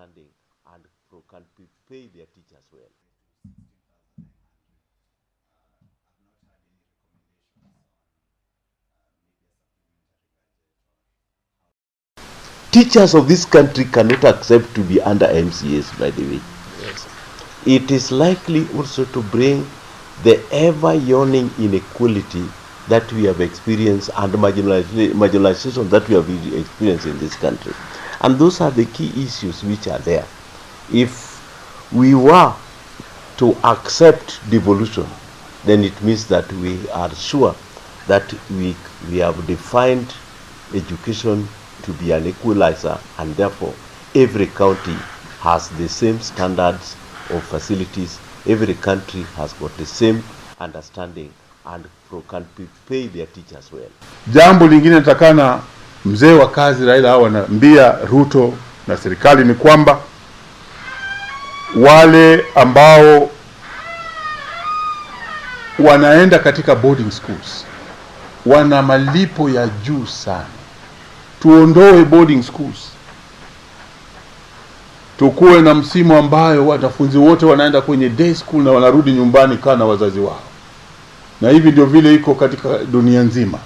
Understanding and can pay their teachers well. Teachers of this country cannot accept to be under MCAs, by the way. Yes. It is likely also to bring the ever-yawning inequality that we have experienced and marginalization that we have experienced in this country. And those are the key issues which are there. If we were to accept devolution, then it means that we are sure that we have defined education to be an equalizer, and therefore every county has the same standards of facilities, every country has got the same understanding and can pay their teachers well. Jambo lingine natakana mzee wa kazi Raila hao wanaambia Ruto na serikali ni kwamba wale ambao wanaenda katika boarding schools wana malipo ya juu sana. Tuondoe boarding schools, tukuwe na msimu ambayo wanafunzi wote wanaenda kwenye day school na wanarudi nyumbani kaa na wazazi wao, na hivi ndio vile iko katika dunia nzima.